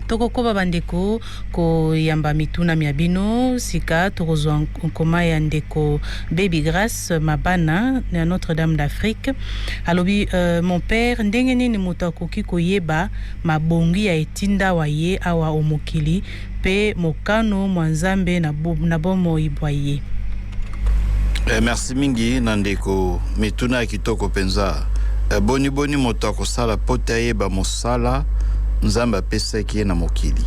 Tokokoba bandeko koyamba mituna mya bino. Sika tokozwa nkoma ya ndeko Baby Grace Mabana ya Notre-Dame d'Afrique. Alobi mon père, ndenge nini moto akoki koyeba mabongi ya etinda wa ye awa o mokili mpe mokano mwa Nzambe na bomoi bwa ye? Merci mingi na ndeko, mituna ya kitoko mpenza. Boni boni moto akosala mpo te ayeba mosala Nzambe apesaki ye na mokili,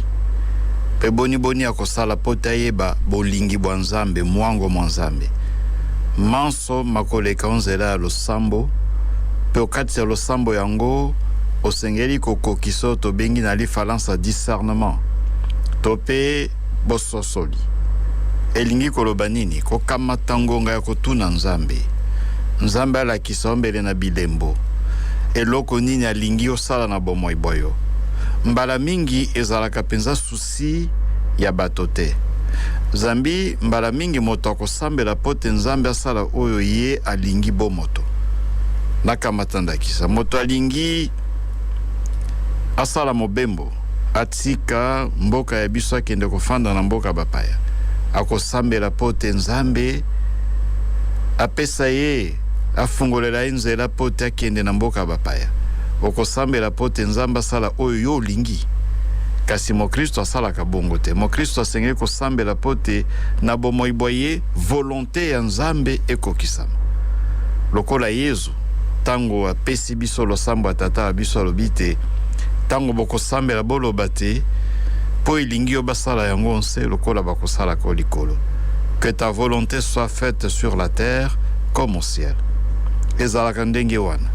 mpe boni boni akosala mpo te ayeba bolingi bwa Nzambe, mwango mwa Nzambe? Manso makoleka o nzela ya losambo, mpe okati ya losambo yango osengeli kokokisa oyo tobengi na lifalansa discernement to mpe bososoli. Elingi koloba nini? Kokamata ngonga ya kotuna Nzambe. Nzambe alakisa yo mbele na bilembo eloko nini alingi osala na bomoi bwa yo. Mbala mingi ezalaka mpenza souci ya bato te, zambi mbala mingi moto akosambela mpo te Nzambe asala oyo ye alingi bo moto. Nakamata ndakisa, moto alingi asala mobembo, atika mboka ya biso akende kofanda na mboka bapaya, akosambela mpo te Nzambe apesa ye, afungolela ye nzela mpo te akende na mboka bapaya. Okosambela mpo te Nzambe asala oyo yo olingi. Kasi mokristo asalaka bongo te. Mokristo asengeli kosambela mpo te na bomoi bwa ye volonte ya Nzambe ekokisama. Lokola Yezu, tango apesi biso losambo ya Tata wa biso, alobi te, tango bokosambela boloba te, mpo elingi yo basala yango nse lokola bakosalaka o likolo. Que ta volonté soit faite sur la terre comme au ciel. Ezalaka ndenge wana.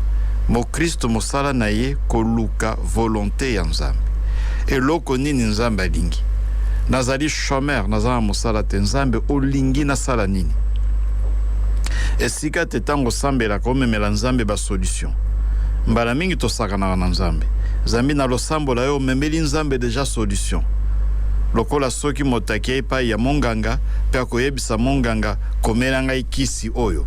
Mokristo mosala na ye koluka volonte ya Nzambe. Eloko nini Nzambe alingi? Nazali chômeur, naza na mosala te. Nzambe olingi nasala nini? Esika te ntango osambelaka omemela Nzambe ba solution. Mbala mingi tosakanaka na Nzambe. Zambi na losambo la yo omemeli Nzambe deja solution. Lokola soki moto akei epai ya monganga mpe akoyebisa monganga komela ngai kisi oyo.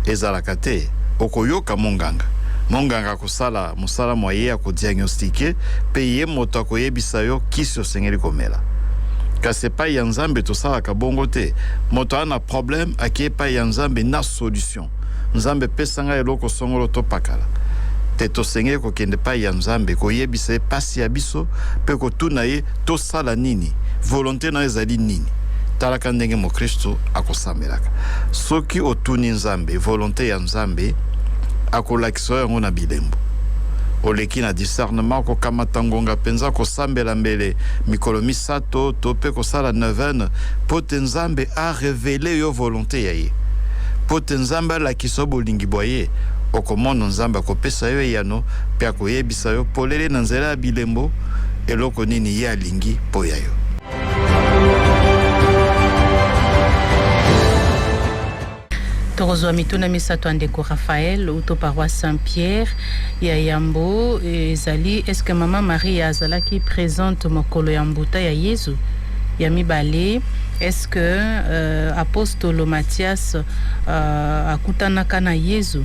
Ezalaka te. Okoyoka monganga. Monganga akosala mosala mwa ye, akodiagnostiquer mpe ye moto akoyebisa yo kisi osengeli komela. Kasi epai ya Nzambe tosalaka bongo te. Moto aza na problème, akei epai ya Nzambe na solution. Nzambe pesa ngai eloko songolo to pakala. Te, tosengeli kokende epai ya Nzambe, koyebisa ye pasi ya biso mpe kotuna ye tosala nini, volonte na yo ezali nini. Talaka ndenge mokristo akosambelaka. Soki otuni Nzambe volonte ya Nzambe, akolakisa yo yango na bilembo. Oleki na discernement, okokamata ngonga mpenza kosambela mbele mikolo misato to mpe kosala neuvaine mpo te Nzambe a reveler yo volonte ya ye. Mpo te Nzambe alakisa yo bolingi bwa ye, okomono Nzambe akopesa yo eyano mpe akoyebisa yo polele na nzela ya bilembo eloko nini ye alingi mpo ya yo. Tokozwa mituna misato ya ndeko Raphaël uto paroisse Saint-Pierre. Ya yambo ezali, est-ce que Mama Maria azalaki présente mokolo ya mbuta ya Yezu? Ya mibale, est-ce que apostolo Mathias akutanaka na Yezu?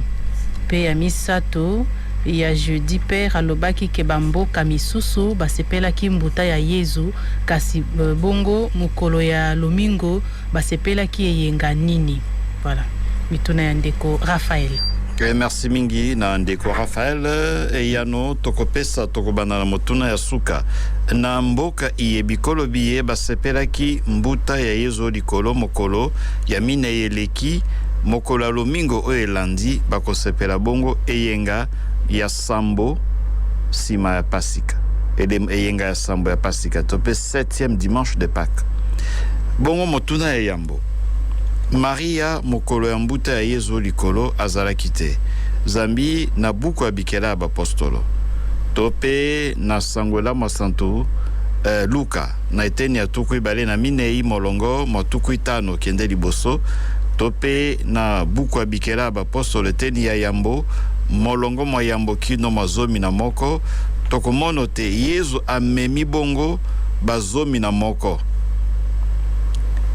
Pe ya misato, ya jeudi père alobaki ke ba mboka misusu basepelaki mbuta ya Yezu, kasi bongo mokolo ya lomingo basepelaki eyenga nini? Voilà mituna ya ndeko Raphaël. Merci mingi na ndeko Raphaël. Eyano tokopesa, tokobanda na motuna ya suka. Na mboka iye bikolo biye basepelaki mbuta ya Yezu likolo mokolo ya minei eleki, mokolo ya lomingo oyo elandi bakosepela bongo eyenga ya sambo sima ya Pasika. Eyenga ya sambo ya Pasika to pe septième dimanche de Pâques. Bongo motuna ya yambo, Maria mokolo ya mbuta ya Yezu likolo azalaki te, zambi na buku ya bikela ya bapostolo to pe na sango elamu ya santu Luka na eteni ya 24 molongo mwa 50 kende liboso, to pe na buku ya bikela ya bapostolo eteni ya yambo molongo mwa yambo kino mwa 11, tokomono te Yezu amemi bongo ba 11.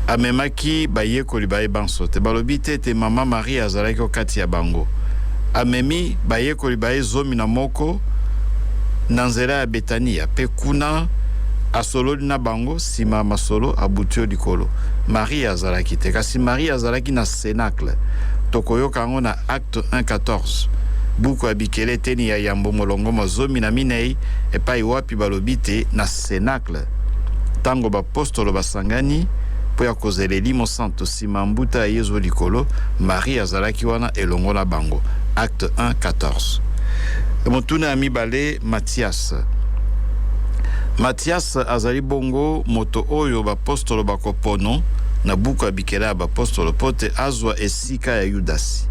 Amemaki bayekoli ba ye banso te. Balobi te ete Mama Maria azalaki o kati ya bango. Amemi bayekoli ba ye 11 na nzela ya Betania, pe kuna Asololi na bango, nsima ya masolo abuti yo likolo. Maria azalaki te, kasi Maria azalaki na Cenacle. Tokoyoka yango na Acte 1:14, buku ya Bikele eteni ya yambo molongo mwa 14, epai wapi balobi te na Cenacle, ntango bapostolo basangani mpo ya kozela Elimo Santo nsima ya mbuta ya Yezu likolo, Maria azalaki wana elongo na bango. Acte 1:14. Motuna ya mibale, Matias. Matias azali bongo moto oyo bapostolo bakopono na buku ya Bikela ya Bapostolo mpo te azwa esika ya Yudasi.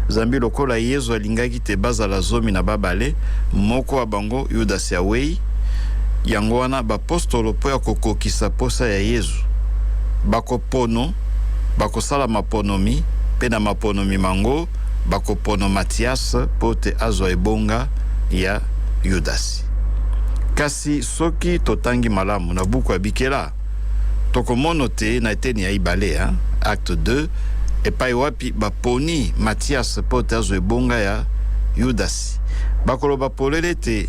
Zambi lokola Yezu alingaki te bazala 12, moko wa bango, Yudasi, awei. Yango wana bapostolo mpo ya kokokisa posa ya Yezu, bakopono, bakosala maponomi, mpe na maponomi mango bakopono Matias mpo te azwa ebonga ya Yudasi. Kasi soki totangi malamu na buku ya Bikela, tokomono te na eteni ya ibale, Acte 2, epai wapi baponi Matias mpo te azwa ebonga ya Yudasi, bakoloba polele ete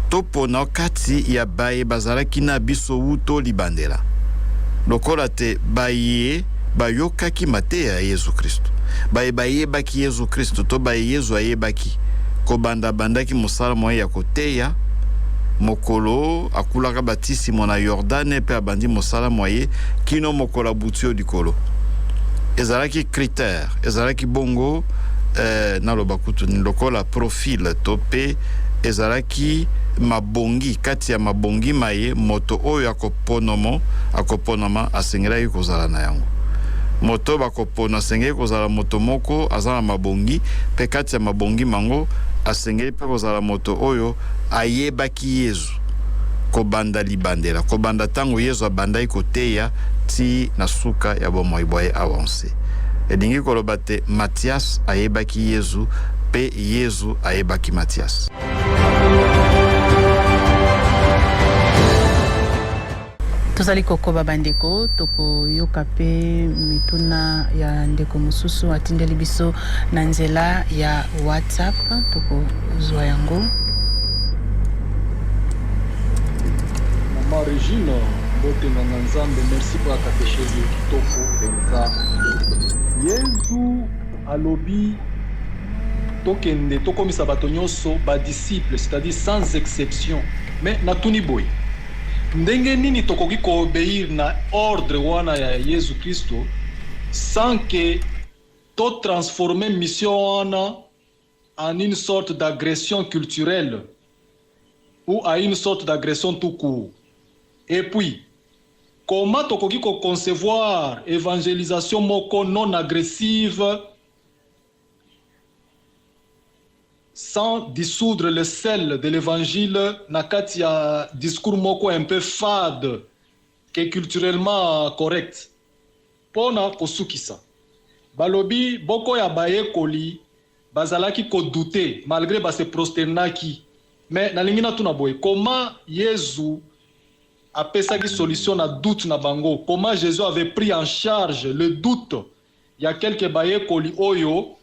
topona kati ya baye bazalaki na biso wuto libandela, lokola te baye bayokaki mateya ya Yezu Kristu, baye bayebaki Yezu Kristu to baye Yezu ayebaki kobanda abandaki mosala mwa ye ya koteya, mokolo akulaka batisimo na Yordane mpe abandi mosala mwa ye kino mokolo abuti o likolo. Ezalaki critère, ezalaki bongo naloba kutu lokola profil to mpe ezalaki mabongi kati ya mabongi maye moto oyo akoponomo akoponama asengelaki kozala na yango. Moto bakopona asengeli kozala moto moko aza na mabongi, mpe kati ya mabongi mango asengeli mpe kozala moto oyo ayebaki Yezu kobanda libandela, kobanda ntango Yezu abandaki koteya ti na suka ya bomoi bwa ye awa nse. Elingi koloba te Matias ayebaki Yezu mpe Yezu ayebaki Matias. Tozali kokoba bandeko, tokoyoka mpe mituna ya ndeko mosusu atindeli biso na nzela ya WhatsApp, tokozwa yango. Maman Regine, mbote nganga Nzambe, merci mpo ya catéchèse kitoko mpenza. Yezu alobi tokende tokomisa bato nyonso ba disciples, c'est-à-dire sans exception. Mais natuni boye, ndenge nini tokoki koobéir na ordre wana ya Yezu Kristo sans que totransformer mission wana en une sorte d'agression culturelle ou à une sorte d'agression tout court? Et puis, comment tokoki koconcevoir évangélisation moko non agressive sans dissoudre le sel de l'évangile na kati ya discours moko un peu fade que culturellement correct? Mpona kosukisa, balobi boko ya bayekoli bazalaki kodouter malgré base prosternaki. Mais nalingi natuna boye: comment Yezu apesaki solution na doute na bango? Comment Jésus avait pris en charge le doute ya quelques bayekoli oyo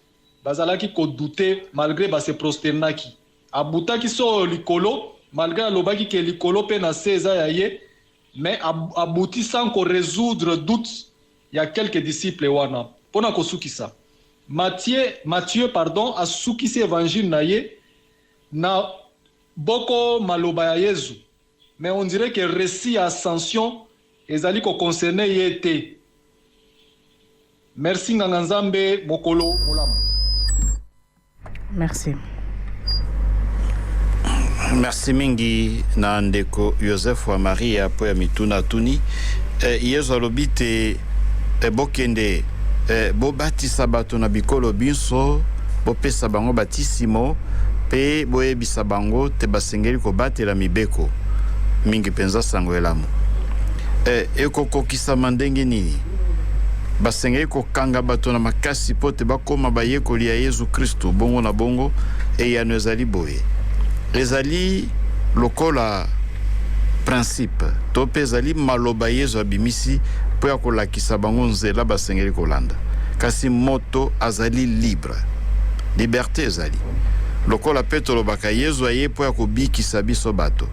bazalaki kodouter malgré base prosternaki? Abutaki so oyo likolo, malgré alobaki ke likolo mpe na se eza ya ye, mais abuti sans korésoudre doute ya quelques disciples wana. Mpona kosukisa, Matthieu, pardon, asukisi évangile na ye na boko maloba ya Yezu, mais on dirait que récit ya ascension ezali koconcerner ye te. Merci nganga Nzambe, mokolo molamu. Merci. Merci mingi na ndeko Joseph wa Maria mpo ya mituna atuni. Yezu alobi te bokende bobatisa bato na bikolo binso, bopesa bango batisimo mpe boyebisa bango te basengeli kobatela mibeko, mingi mpenza sango elamu. Ekokokisama ndenge nini? Basengeli kokanga bato na makasi mpo te bakóma bayekoli ya Yezu Kristu bongo na bongo? Eyano ezali boye: ezali lokola principe to mpe ezali maloba Yezu abimisi mpo ya kolakisa bango nzela basengeli kolanda, kasi moto azali libre, liberté ezali. Lokola mpe tolobaka, Yezu aye mpo ya kobikisa biso bato.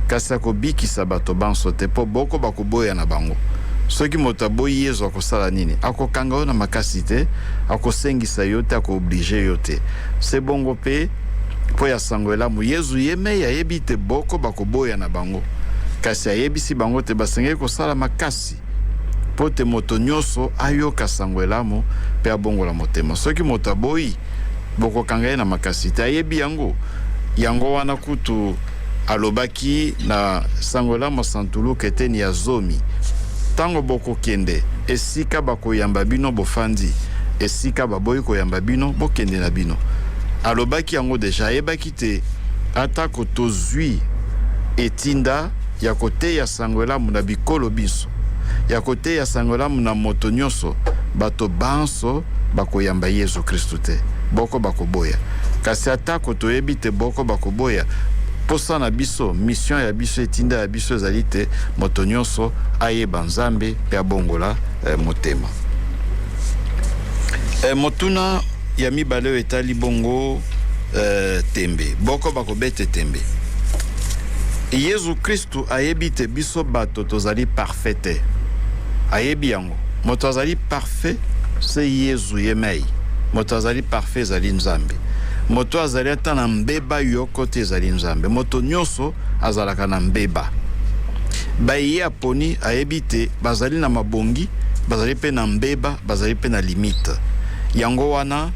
kasi akobikisa bato banso te, mpo boko bakoboya na bango. Soki moto aboyi Yezu, akosala nini? Akokanga yo na makasi te, akosengisa yo te, akoobliger yo te. Se bongo mpe mpo ya sango elamu. Yezu ye mei ayebi te boko bakoboya na bango, kasi ayebisi bango te basengeli kosala makasi mpo te moto nyonso ayoka sango elamu mpe abongola motema. Soki moto aboyi, bokokanga ye na makasi te, ayebi yango. Yango wana kutu alobaki na sango elamu ya Santu Luka eteni ya 10: ntango bokokende esika bakoyamba bino, bofandi; esika baboyi koyamba bino, bokende na bino. Alobaki yango déjà, ayebaki te atako tozwi etinda ya koteya sango elamu na bikolo biso, ya koteya sango elamu na moto nyonso, bato banso bakoyamba Yezu Kristu te, boko bakoboya. Kasi atako toyebi te boko bakoboya, posa na biso, mission ya biso, etinda ya biso ezali te moto nyonso ayeba Nzambe mpe abongola motema. Motuna ya mibale oyo etali bongo tembe, boko bakobete tembe. Yezu Kristu ayebi te biso bato tozali parfait te, ayebi yango. Moto azali parfait se Yezu ye mei. Moto azali parfait ezali Nzambe. Moto azali ata na mbeba yoko te ezali Nzambe. Moto nyonso azalaka na mbeba. Baye aponi, ayebi te bazali na mabongi, bazali mpe na mbeba, bazali mpe na limite. Yango wana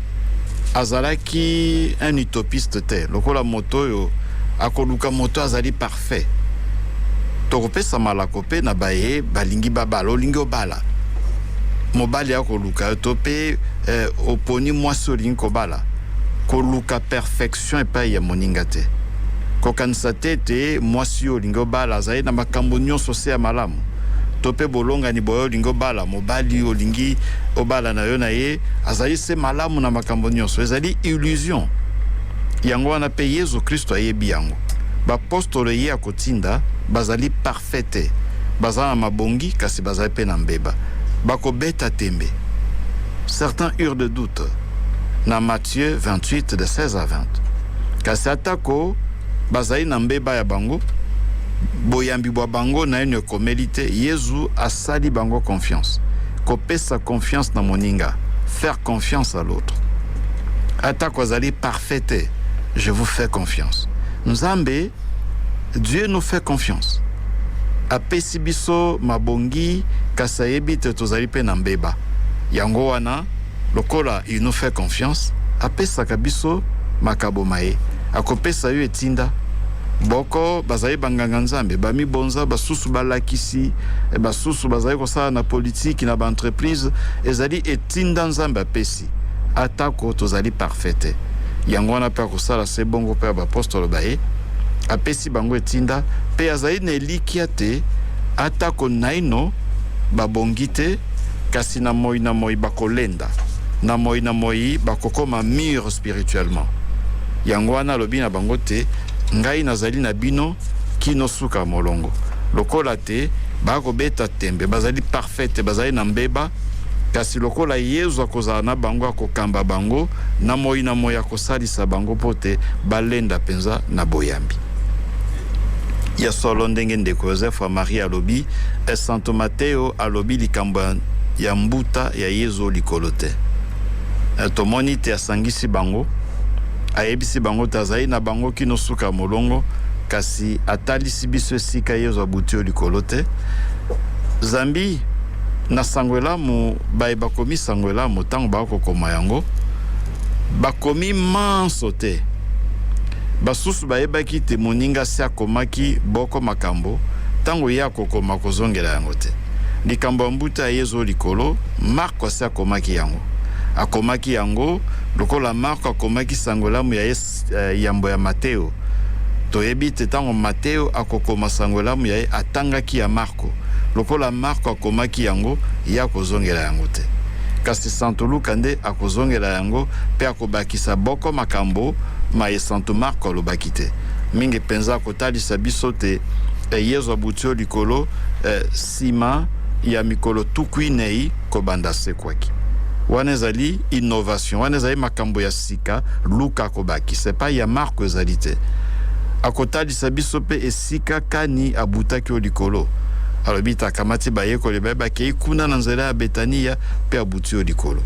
azalaki un utopiste te, lokola moto oyo akoluka moto azali parfait. Tokopesa malako mpe na baye balingi babala. Olingi obala, mobali akoluka yo, to mpe oponi mwasi olingi kobala, koluka perfection epai ya moninga te. Kokanisa te ete mwasi oyo olingi obala azali na makambo nyonso se ya malamu, to mpe bolongani boye olingi obala, mobali olingi obala na yo na ye azali se malamu na makambo nyonso, ezali illusion. Yango wana mpe Yezu Kristo ayebi yango. Bapostolo ye akotinda bazali parfait te, baza na mabongi kasi bazali mpe na mbeba, bakobeta tembe. Certains eurent de doute na Matthieu 28 de 16 à 20. Kasi atako bazali na mbeba ya bango, boyambi bwa bango naino ekomeli te. Yezu asali bango confiance. Kopesa confiance na moninga, faire confiance à l'autre, atako azali parfait te, je vous fais confiance. Nzambe, Dieu nous fait confiance. Apesi biso mabongi, kasi ayebi te tozali mpe na mbeba. Yango wana, lokola il nous fait confiance, apesaka biso makabo maye. Akopesa yo etinda. Boko bazali banganga Nzambe bamibonza, basusu balakisi, basusu bazali kosala na politiki, na baentreprise. Ezali etinda Nzambe apesi, atako tozali parfait te. Yango wana mpe akosala se bongo mpe ya bapostolo baye. Apesi bango etinda mpe azali na elikya te atako naino babongi te, kasi na moi na moi bakolenda, na moi na moi bakokoma mûr spirituellement. Yango wana alobi na bango te: ngai nazali na bino kino suka molongo. Lokola te bakobeta tembe, bazali parfait te, bazali na mbeba, kasi lokola Yezu akozala na bango, akokamba bango na moi na moi, akosalisa bango mpo te balenda mpenza na boyambi. Ya solo, ndenge ndeko Joseph wa Marie alobi, Santo Mateo alobi likambo ya mbuta ya Yezu likolo te. Tomoni te asangisi bango, ayebisi bango te azali na bango kino suka molongo, kasi atalisi biso esika Yezu abuti yo likolo te. Zambi na sango elamu, baye bakomi sango elamu, ntango bakokoma yango, bakomi manso te. Basusu bayebaki te moninga si akomaki boko makambo, ntango ye akokoma kozongela yango te. Likambo ya mbuta ya Yezu likolo, Marko asi akomaki yango. Akomaki yango lokola Marko akomaki sango elamu ya ye yambo ya Mateo. Toyebi te ntango Mateo akokoma sango elamu ya ye atangaki ya Marko. Lokola Marko akomaki yango, ye akozongela yango te, kasi Santo Luka nde akozongela yango mpe akobakisa boko makambo maye Santo Marko alobaki te. Mingi mpenza akotalisa biso te Yezu abuti yo likolo nsima ya mikolo 40 kobanda asekwaki. Wana ezali innovation, wana ezali makambo ya sika Luka akobakisa, epai ya Marko ezali te. Akotalisa biso mpe esika kani abutaki o likolo. Alobi te akamati bayekoli ba ye bakei kuna na nzela ya Betaniya mpe abuti o likolo.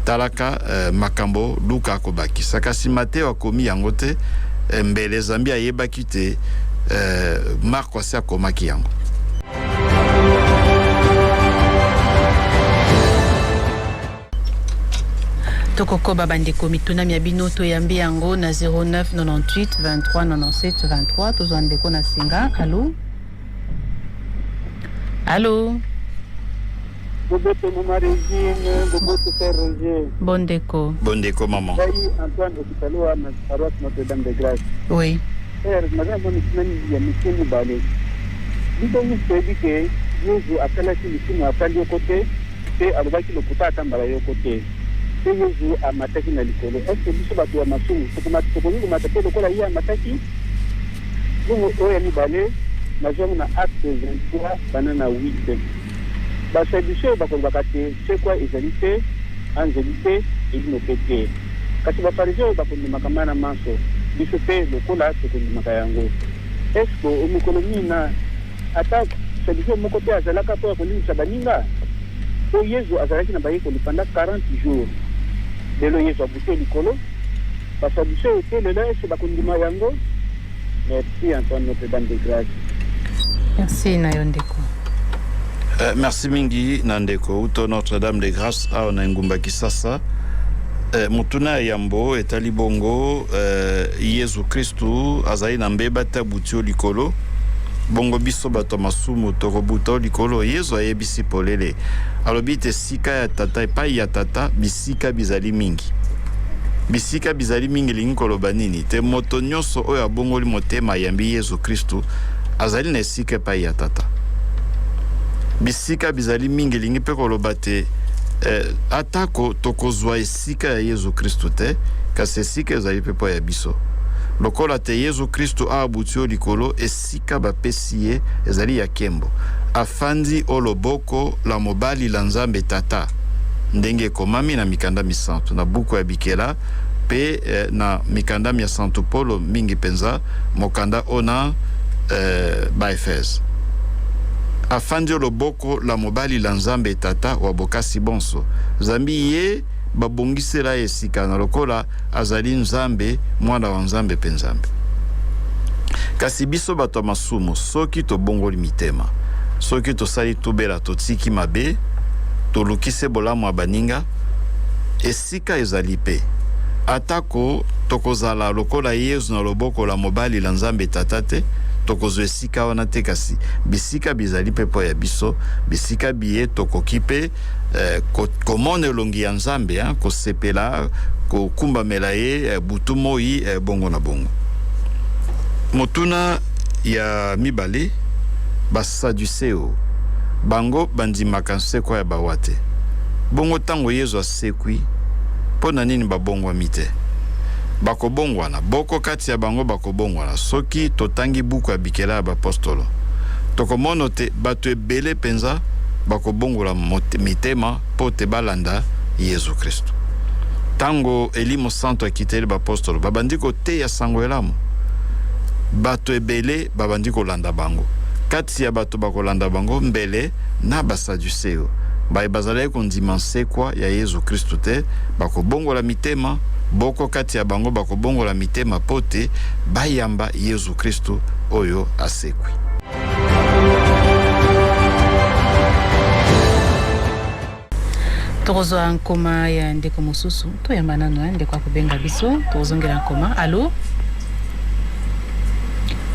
Talaka eh, makambo Luka akobakisa, kasi Mateo akomi yango te, eh, mbele zambi ayebaki te eh, Marko asi akomaki yango. Tokokoba bandeko mituna mya bino toyambi yango na 09 98 23 97 23. Tozwa ndeko na singa. Alo, alo. Bobote mama Regine, bobote frère Roger. Bondeko. Bondeko mama. Ngai Antoine Okitaloa na paroisse Notre-Dame de Grâce. Oui. Frère, naza na mituna ya mike mibale. Biso nyonso toyebi ke Yezu asalaki lisumu ata lyoko te, mpe alobaki lokuta ata mbala yoko te. Mpe Yezu amataki na likolo. Est-ce biso bato ya masumu tokoki komata mpe lokola ye amataki? Bongo oyo ya mibale, nazwi yango na Acte 23 banda na 8. Basaduseo bakolobaka te nsekwa ezali te, anzelu te, elimo mpe te. Kasi Bafarizeo bakondimaka mana manso, biso mpe lokola tokondimaka yango. Est-ce que o mikolo mina ata saduseo moko te azalaka mpo ya kolimbisa baninga? Mpo Yezu azalaki na bayekoli pendant 40 jours. Lelo Yezu abuti o likolo, Basaduseo te lelo est-ce bakondima yango? Merci Antoine Notre Dame de Grâce. Merci na yo ndeko. Merci mingi na ndeko uto Notre Dame de Grâce awa na engumba Kisasa. Motuna ya yambo etali bongo Yezu Kristu azali na mbeba te abuti o likolo, bongo biso bato ya masumu tokobuta o likolo. Yezu ayebisi polele, alobi te esika ya Tata, epai ya Tata bisika bizali mingi. Bisika bizali mingi elingi koloba nini? Te moto nyonso oyo abongoli motema ayambi Yezu Kristu azali na esika epai ya Tata. Bisika bizali mingi elingi mpe koloba te eh, atako tokozwa esika ya Yezu Kristu te, kasi esika ezali mpe mpo ya biso. Lokola te Yezu Kristu aabuti o likolo, esika bapesi ye ezali ya nkembo. Afandi o loboko la mobali la Nzambe Tata, ndenge ekomami na mikanda misantu, na buku ya Bikela mpe na mikanda mya Santu Polo, mingi mpenza mokanda ona Baefese. Afandi o loboko la mobali la Nzambe Tata wa bokasi bonso, zambi ye babongisela ye esika na lokola azali Nzambe, Mwana wa Nzambe mpe Nzambe. Kasi biso bato ya masumu, soki tobongoli mitema, soki tosali tubela, totiki mabe, toluki se bolamu ya baninga, esika ezali mpe, atako tokozala lokola Yezu na loboko la mobali la Nzambe Tata te, tokozwa esika wana te, kasi bisika bizali mpe mpo ya biso, bisika biye tokoki mpe eh, komona elongi ya Nzambe, hein, kosepela, kokumbamela ye eh, butu moi eh, bongo na bongo. Motuna ya mibale, Basaduseo bango bandimaka nsekwa ya bawa te. Bongo ntango Yezu asekwi, mpo na nini babongwami te? Bakobongwana, boko kati ya bango bakobongwana. Soki totangi buku ya Bikela ya Bapostolo, tokomono te bato ebele mpenza bakobongola mitema mpo te balanda Yezu Kristu. Ntango Elimo Santu akiteli bapostolo, babandi koteya Sango Elamu. Bato ebele babandi kolanda bango. Kati ya bato bakolanda bango, mbele na Basaduseo, baye bazalaki kondima nsekwa ya Yezu Kristu te, bakobongola mitema. Boko kati ya bango bakobongola mitema mpo te bayamba Yezu Kristu oyo asekwi. Tokozwa nkoma ya ndeko mosusu, toyamba nano ya ndeko akobenga biso, tokozongela nkoma. Alo,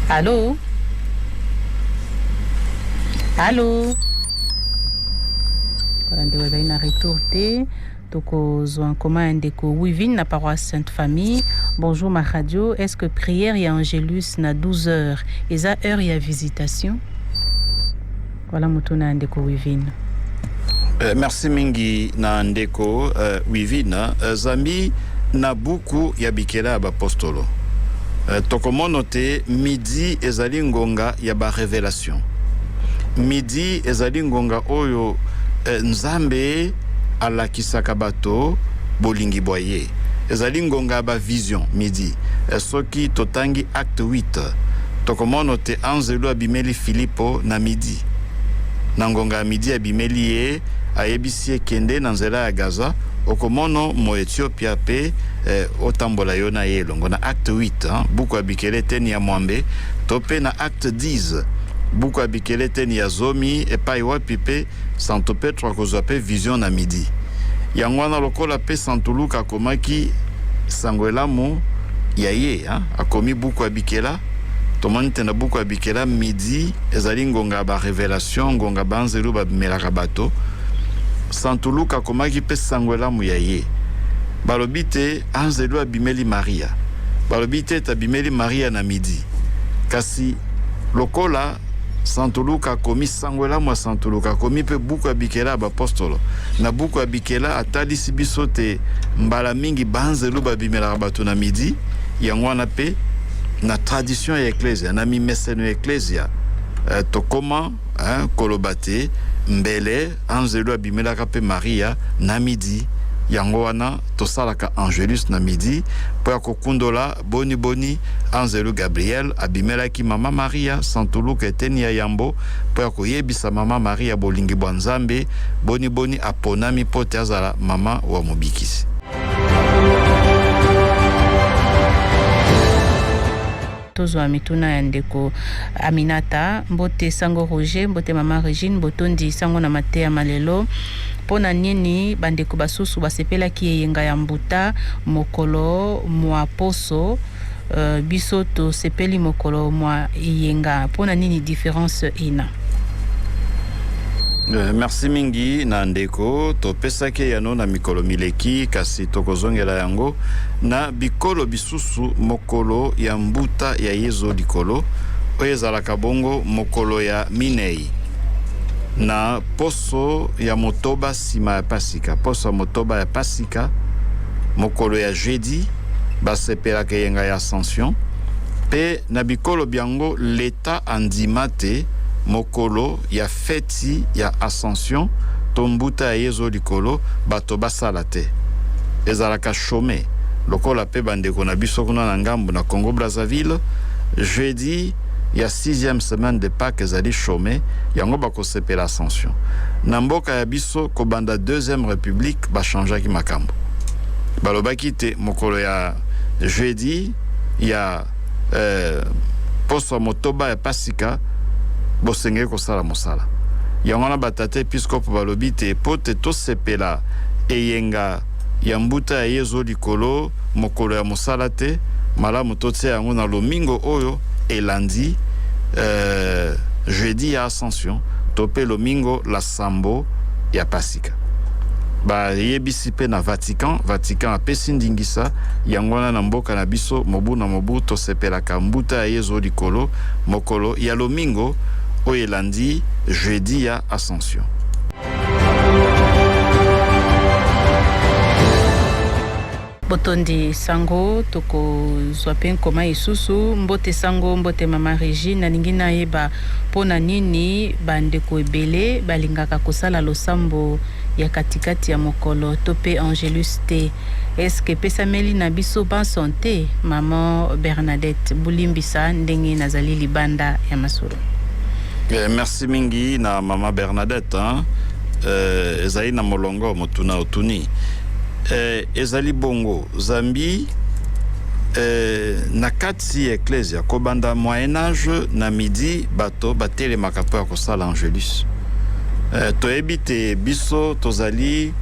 alo, alo. Voilà, ndeko azali na retour te. Tokozwa nkoma ya ndeko Wivine na paroisse Sainte Famille. Bonjour ma radio, est-ce que prière ya Angelus na 12 heures eza heure ya visitation? Voilà motuna ya ndeko Wivine. Merci mingi na ndeko Wivine. Zambi na buku ya Bikela ya Bapostolo, tokomono te midi ezali ngonga ya ba revelation. Midi ezali ngonga oyo Nzambe alakisaka bato bolingi bwa ye. Ezali ngonga ya ba vision midi. Soki totangi Acte 8, tokomono te anzelu abimeli Filipo na midi. Na ngonga ya midi abimeli ye, ayebisi ye kende na nzela ya Gaza, okomono Moetiopia pe eh, otambola yo na ye elongo. Na Acte 8, hein, buku ya bikele eteni ya mwambe, to pe na Acte 10, buku ya bikele eteni ya zomi, epai wapi pe Santu Petro akozwa pe vision na midi. Yango wana lokola pe Santu Luka akomaki Sango Elamu ya ye, hein, akomi buku ya bikela, tomoni te na buku ya bikela midi ezali ngonga ya ba revelation, ngonga baanzelu babimelaka bato. Santu Luka akomaki pe Sango Elamu ya ye. Balobi te anzelu abimeli Maria, balobi te ete abimeli Maria na midi, kasi lokola Santu Luka akomi Sango Elamu ya Santu Luka, akomi mpe buku ya bikela ya bapostolo. Na buku ya bikela atalisi biso te mbala mingi baanzelu babimelaka bato na midi. Yango wana mpe na tradition ya Eklezia, na mimeseno ya Eklezia, eh, tokoma eh, koloba te mbele anzelu abimelaka mpe Maria na midi. Yango wana tosalaka Angelus na midi mpo ya kokundola Boni boni anzelu Gabriel abimelaki mama Maria, Santu Luka eteni ya yambo, mpo ya koyebisa mama Maria bolingi bwa Nzambe, boni boni aponami mpo te azala mama wa Mobikisi. Tozwa mituna ya ndeko Aminata. Mbote sango Roger, mbote mama Regine, botondi sango na mateya ma lelo. Mpo na nini bandeko basusu basepelaki eyenga ya mbuta mokolo mwa poso, biso tosepeli mokolo mwa eyenga? Mpo na nini difference ena? Merci mingi na ndeko. Topesaki eyano na mikolo mileki, kasi tokozongela yango na bikolo bisusu. Mokolo ya mbuta ya Yezu likolo, oyo ezalaka bongo mokolo ya minei na poso ya motoba sima ya Pasika, poso ya motoba ya Pasika, mokolo ya jeudi, basepelaka eyenga ya Ascension, pe na bikolo byango leta andima te mokolo ya feti ya Ascension to mbuta ya Yezu likolo bato basala te, ezalaka chome, lokola pe bandeko na biso kuna na ngambo na Congo Brazzaville, jeudi ya sixième semaine de Pâques ezali chome, yango bakosepela Ascension. Na mboka ya biso kobanda deuxième republique ba changeaki makambo, balobaki te mokolo ya jeudi ya eh, poso ya motoba ya Pasika bosengeli kosala mosala. Yango wana batata episkopo balobi te mpo te tosepela eyenga ya mbuta ya Yezu likolo mokolo ya mosala te, malamu totia yango na lomingo oyo elandi eh, jeudi ya Ascension to pe lomingo la sambo ya Pasika. Bayebisi pe na Vatican, Vatican apesi ndingisa yango wana na mboka na biso mobu na mobu tosepelaka mbuta ya Yezu likolo mokolo ya lomingo oyo elandi jeudi ya Ascension. Botondi sango, tokozwa pe nkoma isusu. Mbote sango, mbote mama Regine, nalingi nayeba po na nini ba ndeko ebele balingaka kosala losambo ya katikati ya mokolo to pe Angelus te? Est-ce que epesameli na biso banso te? Maman Bernadette, bolimbisa ndenge nazali libanda ya masolo. Merci mingi na mama Bernadette hein. Ezali na molongo motuna otuni. Ezali bongo zambi na kati ya eklezia kobanda Moyen Age na midi bato batelemaka mpo ya kosala Angelus. Toyebi te biso tozali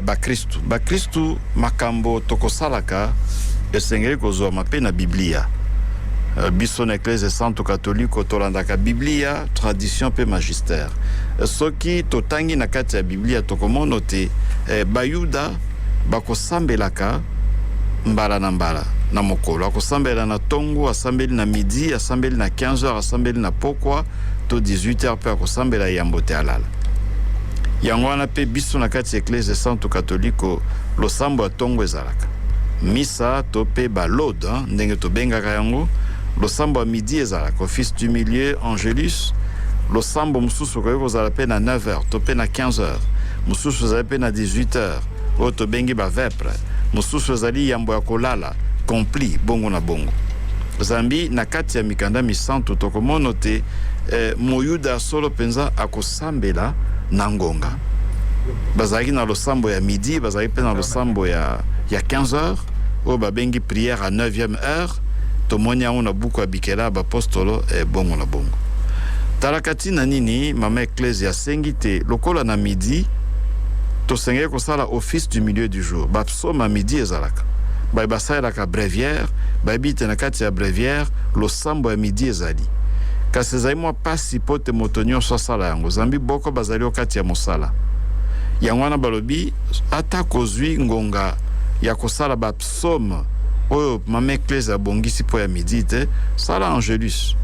bakristu. Bakristu makambo tokosalaka esengeli kozwama mpe na Biblia. Biso na Eklezia Esantu Katoliko tolandaka Biblia, tradition mpe magistère. Soki totangi na kati ya Biblia tokomono te Bayuda bakosambelaka mbala na mbala na mokolo. Akosambela na tongo, asambeli na midi, asambeli na 15 heures, asambeli na pokwa to 18 heures mpe akosambela yambo te alala. Yango wana mpe biso na kati ya Eklezia Esantu Katoliko losambo ya tongo ezalaka misa to mpe ba laude, ndenge tobengaka yango. Losambo ya midi ezalaka office du milieu, angelus. Losambo mosusu okoki kozala mpe na 9 heures to mpe na 15 heures, mosusu ezali mpe na 18 heures oyo tobengi ba vepre. Mosusu ezali yambo ya kolala, compli, bongo na bongo. Zambi na kati ya mikanda misantu tokomono te eh, Moyuda ya solo mpenza akosambela na ngonga. Bazalaki na losambo ya midi, bazalaki mpe na losambo ya, ya 15 heures oyo babengi prière à 9e heure. Tomoni yango na buku ya Bikela ya Bapostolo, eh, bongo na bongo. Talaka ntina nini mama Eklezia asengi te lokola na midi tosengeli kosala office du milieu du jour. Bapsaume ya midi ezalaka, baye basalelaka breviaire bayebi te na kati ya breviaire losambo ya midi ezali, kasi ezali mwa pasi mpo te moto nyonso asala yango, zambi boko bazali o kati ya mosala. Yango wana balobi ata kozwi ngonga ya kosala bapsaume oyo mama Eklezia abongisi mpo ya midi te, sala angelus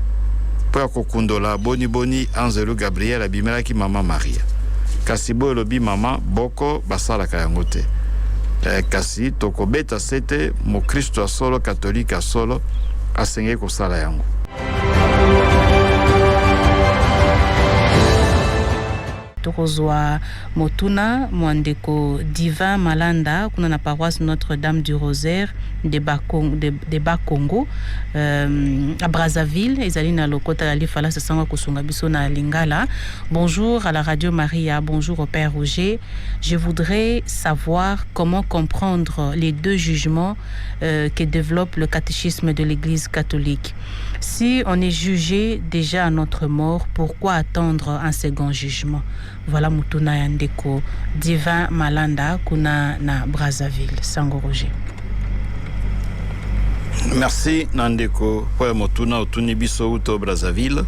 mpo ya kokundola boni boni anzelu Gabriel abimelaki mama Maria. Kasi boyo elobi mama, boko basalaka yango te. Eh, kasi tokobeta sete mokristo ya solo, katolike ya solo asengeli kosala yango. Tokozwa motuna mwa ndeko Divin Malanda kuna na paroisse Notre-Dame du Rosaire de Bakongo, de, de Bakongo euh, à Brazzaville. Ezali na lokota ya lifalasi, sango kosunga biso na lingala. Bonjour à la Radio Maria, bonjour au Père Roger. Je voudrais savoir comment comprendre les deux jugements que développe le catéchisme de l'Église catholique. Si on est jugé déjà à notre mort, pourquoi attendre un second jugement? Voilà motuna ya ndeko Divin Malanda kuna na Brazzaville. Sango Roger. Merci na ndeko mpo ya motuna otuni biso uto Brazzaville.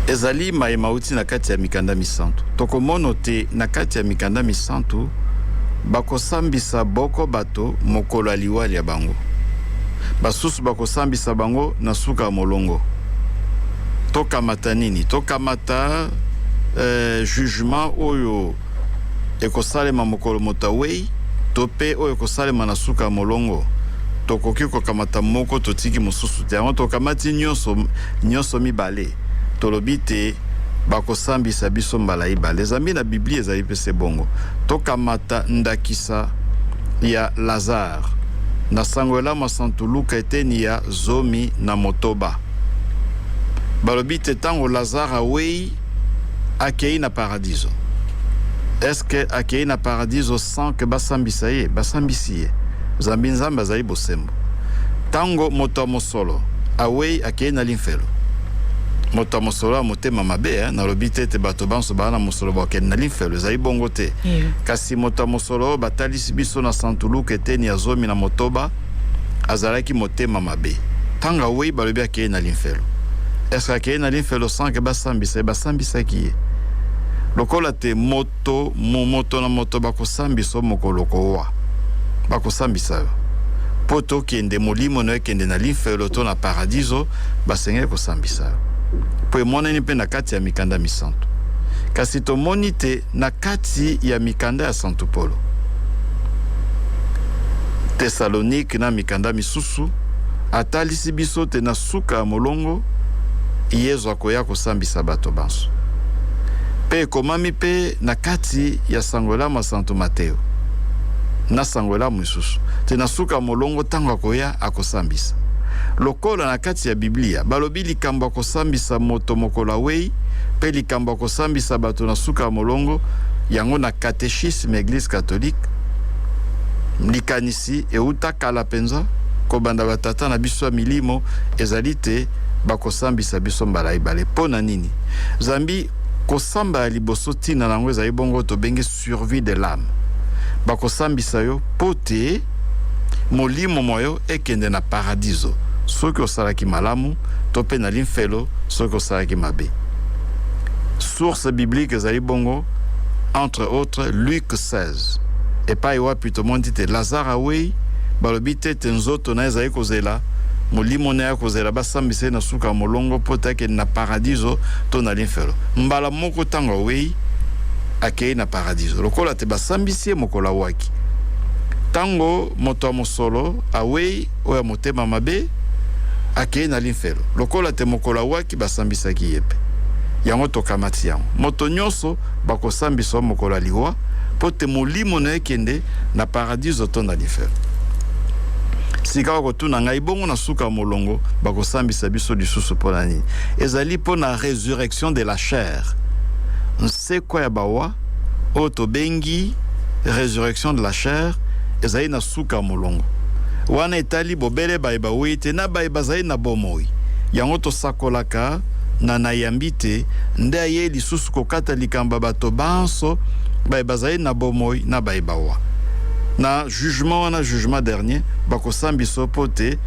Ezali maye mauti na kati ya mikanda misantu. Tokomono te na kati ya mikanda misantu bakosambisa boko bato mokolo ya liwa lya bango, basusu bakosambisa bango na suka ya molongo. Tokamata nini? Tokamata jugement oyo ekosalema mokolo moto awei, to mpe oyo ekosalema na suka ya molongo? Tokoki kokamata moko totiki mosusu te. Yango tokamati nyonso, nyonso mibale. Tolobi te bakosambisa biso mbala ibale, zambi na Biblia ezali mpe se bongo. Tokamata ndakisa ya Lazare na sango elamu ya Santu Luka eteni ya 16. Balobi te ntango Lazare awei akei na paradiso. Est-ce que akei na paradiso sans que basambisa ye? Basambisi ye, zambi Nzambe azali bosembo. Ntango moto ya mosolo awei akei na limfelo. Moto ya mosolo ya motema mabe, eh? Nalobi te ete bato banso baa na mosolo bakokende na limfelo, ezali bongo te. Kasi moto ya mosolo oyo batalisi biso na Santu Luka eteni ya 16 azalaki motema mabe. Ntango awei balobi akei na limfelo. Est-ce que akei na limfelo sans que basambisa ye? Basambisaki ye. Lokola te moto moto na moto bakosambisa mokolo kowa, bakosambisa yo mpo tokende molimo na yo ekende na limfelo to na paradiso, basengeli kosambisa yo mpo emonani mpe na kati ya mikanda misantu. Kasi tomoni te na kati ya mikanda ya Santu Polo, Tesalonike na mikanda misusu, atalisi biso te na suka ya molongo Yezu akoya kosambisa bato banso. Mpe ekomami mpe na kati ya sango elamu ya Santu Mateo na sango elamu misusu te na suka ya molongo ntango akoya akosambisa. Lokola na kati ya Biblia balobi likambo ya kosambisa moto mokolo awei mpe likambo ya kosambisa bato na suka ya molongo, yango na catéchisme ya Eglise catholique likanisi euta kala mpenza kobanda batata na biso ya milimo ezali te bakosambisa biso mbala ibale. Mpo na nini? Zambi kosamba ya liboso ntina na yango ezali bongo tobengi survie de l'âme. Bakosambisa yo mpo te molimo mwa yo ekende na paradiso soki osalaki malamu, to mpe na limfelo soki osalaki mabe. Source biblique ezali bongo entre autres Luc 16, epai wapi tomoni te Lazare awei, balobi te ete nzoto na ye ezali kozela, molimo na ye akozela basambisa ye na suka ya molongo mpo te akende na paradiso to na limfelo. Mbala moko ntango awei akei na paradiso, lokola te basambisi ye mokolo awaki. Ntango moto ya mosolo awei, oyo ya motema mabe akei na limfelo, lokola te mokolo awaki basambisaki ye mpe. Yango tokamati yango, moto nyonso bakosambisa mokolo ya liwa, mpo te molimo na yo ekende na paradiso to na lifelo. Sika okotuna ngai, bongo na suka ya molongo bakosambisa biso lisusu mpo na nini? Ezali mpo na resurrection de la chair, nsekwa ya bawa, oyo tobengi resurrection de la chair, ezali na suka ya molongo. Wana etali bobele baye bawei te na baye bazali na bomoi. Yango tosakolaka na nayambi te nde ayei lisusu kokata likambo ya bato banso baye bazali na bomoi na baye bawa. Na jugement wana, jugement dernier, bakosambisa yo mpo te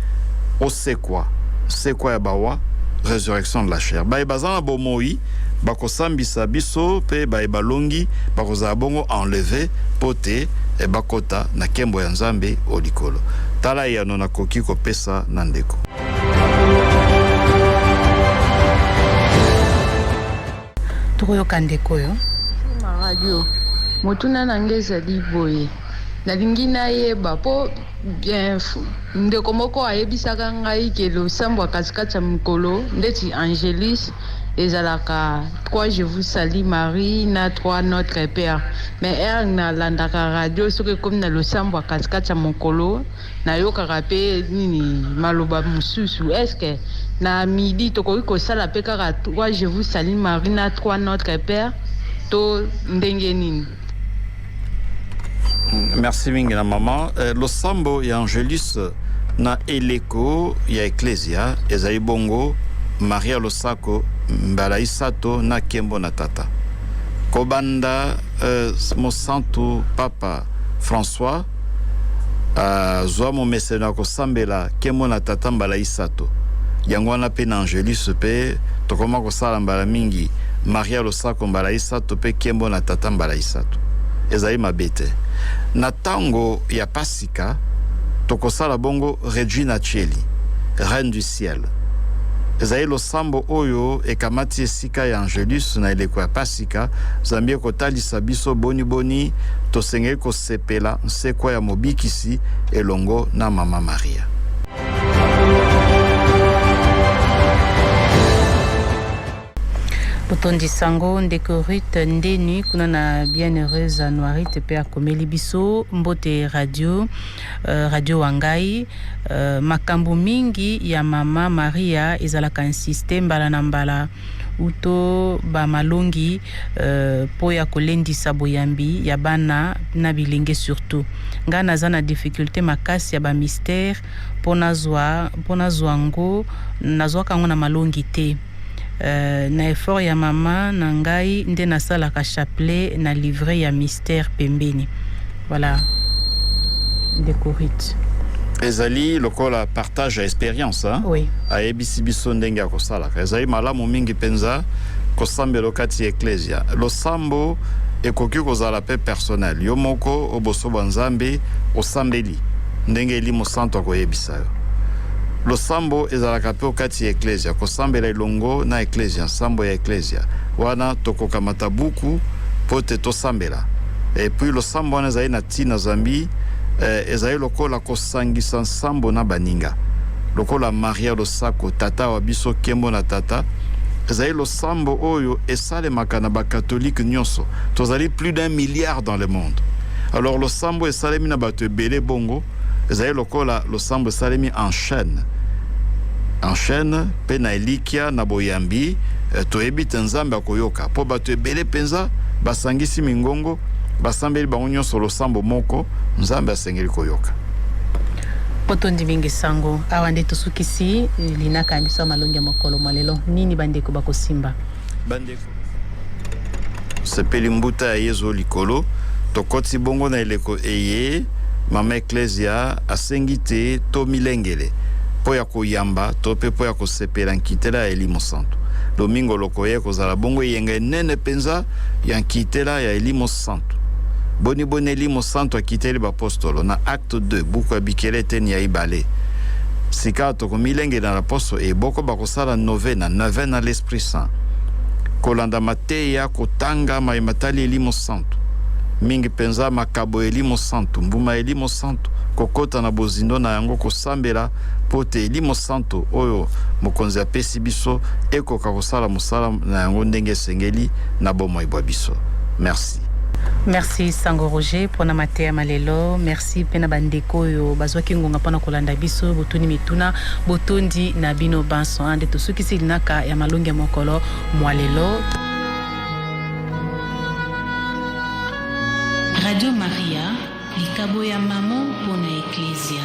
osekwa, nsekwa ya bawa, resurrection de la chair. Baye baza na bomoi bakosambisa biso, mpe baye balongi bakozala bongo enleve mpo te bakota na nkembo ya Nzambe o likolo. Tala eyano nakoki kopesa na ndeko. Tokoyoka ndeko oyo. Ma radio, motuna na ngai ezali boye, nalingi nayeba mpo bien ndeko moko ayebisaka ngai ke losambo ya katikati ya mokolo ndeti Angelus ezalaka 3 Je vous salue Marie na 3 Notre Père, mais heure nalandaka radio soki ekomi na losambo ya katikati ya mokolo nayokaka mpe nini maloba mosusu. Est-ce na midi tokoki kosala mpe kaka 3 Je vous salue Marie na 3 Notre Père to ndenge nini? Merci mingi na mama. Losambo ya Angelus na eleko ya Ecclesia ezali bongo Maria losako mbala isato na kembo na tata. Kobanda mosantu Papa François azwa momeseno ya kosambela kembo na tata mbala isato. Yango wana mpe na Angelus mpe tokoma kosala mbala mingi Maria losako mbala isato mpe kembo na tata mbala isato. Ezali mabe te. Na tango ya Pasika tokosala bongo Regina Coeli, Reine du ciel. Ezali losambo oyo ekamati esika ya Angelus na eleko ya Pasika, zambi ekotalisa biso boni boni tosengeli kosepela nsekwa ya Mobikisi elongo na Mama Maria. Botondi sango ndeko Ruth Ndeni kuna na Bienheureuse Noirite pe akomeli biso mbote radio radio wangai makambo mingi ya mama Maria ezalaka insiste mbala na mbala uto ba malongi po ya kolendisa boyambi ya bana na bilenge surtout nga naza na difficulte makasi ya ba mystère po nazwa po nazwa ngo nazwaka ngo na malongi te. Na effort ya mama na ngai nde nasalaka chapelet na livret ya mystère pembeni. Voilà ndeko Ruth. Ezali lokola partage ya experience, hein? Oui. Ayebisi biso ndenge ya kosalaka. Ezali malamu mingi mpenza kosambela kati ya ecclesia. Losambo ekoki kozala pe personnel, yo moko oboso bwa Nzambe osambeli ndenge Elimo Santu akoyebisa yo. Losambo ezalaka pe okati ya ecclesia, kosambela elongo na ecclesia, nsambo ya ecclesia. Wana tokokamata buku po te tosambela. Et puis losambo wana ezali na tina zambi ezali lokola kosangisa nsambo na baninga. Lokola Maria losako, Tata wa biso, kembo na Tata, ezali losambo oyo esalemaka na ba catholiques nyonso. Tozali plus d'un milliard dans le monde. Alors losambo esalemi na bato ebele bongo, ezali lokola losambo esalemi en chaîne. En chaîne pe na elikia na boyambi, toyebi te Nzambe akoyoka po bato ebele penza basangisi mingongo, basambeli bango nyonso losambo moko, Nzambe asengeli koyoka. Botondi mingi sango. Awa nde tosukisi linaka ya biso ya malongi ya mokolo mwa lelo. Nini bandeko bakosimba? Bandeko sepeli mbuta ya Yezu likolo, tokoti bongo na eleko eye Mama Ecclesia asengi te tomilengele mpo ya koyamba to mpe mpo ya kosepela nkitela ya Elimo Santu. Lomingo lokoya ekozala bongo eyenga enene mpenza ya nkitela ya Elimo Santu. Boni boni Elimo Santu akiteli bapostolo na Acte 2, buku ya bikela eteni ya ibale. Sika tokomilengela na poso eye boko bakosala novena, neuvaine à l'Esprit Saint, kolanda mateya, kotanga maye matali Elimo Santu, mingi mpenza makabo ya Elimo Santu, mbuma ya Elimo Santu, kokota na bozindo na yango, kosambela mpo te Elimo Santu oyo Mokonzi apesi biso ekoka kosala mosala na yango ndenge esengeli na bomoi bwa biso. Merci. Merci Sango Roger mpona mateya ma lelo. Merci mpe na bandeko oyo bazwaki ngonga mpona kolanda biso, botuni mituna, botondi na bino banso. Nde tosukisi linaka ya malongi ya mokolo mwa lelo. Radio Maria, likabo ya mamo mpo na Eklezia.